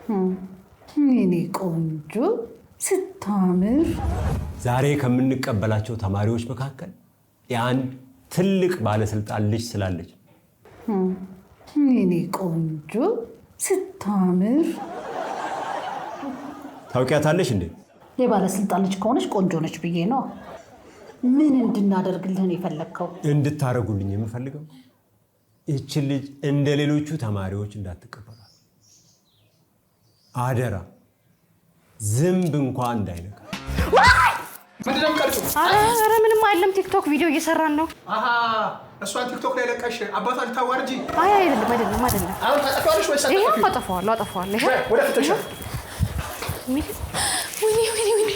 የኔ ቆንጆ ስታምር። ዛሬ ከምንቀበላቸው ተማሪዎች መካከል የአንድ ትልቅ ባለስልጣን ልጅ ስላለች የኔ ቆንጆ ስታምር። ታውቂያታለሽ እንዴ? የባለስልጣን ልጅ ከሆነች ቆንጆ ነች ብዬ ነው። ምን እንድናደርግልህ ነው የፈለግከው? እንድታረጉልኝ የምፈልገው ይህችን ልጅ እንደ ሌሎቹ ተማሪዎች እንዳትቀበሏት አደራ። ዝንብ እንኳን እንዳይነካ። ምንድነው የምትቀርጪው? ኧረ ምንም አይደለም። ቲክቶክ ቪዲዮ እየሰራን ነው። አሃ፣ እሷን ቲክቶክ ላይ ለቀሽ አባቷን ልታዋርጂ? አይ፣ አይደለም፣ አይደለም፣ አይደለም። አሁን ታጠፊዋለሽ ወይስ ይሄው አታጠፊውም? አጠፋዋለሁ፣ አጠፋዋለሁ። ይኸው። ወደ ፍተሻ። ወይኔ፣ ወይኔ፣ ወይኔ!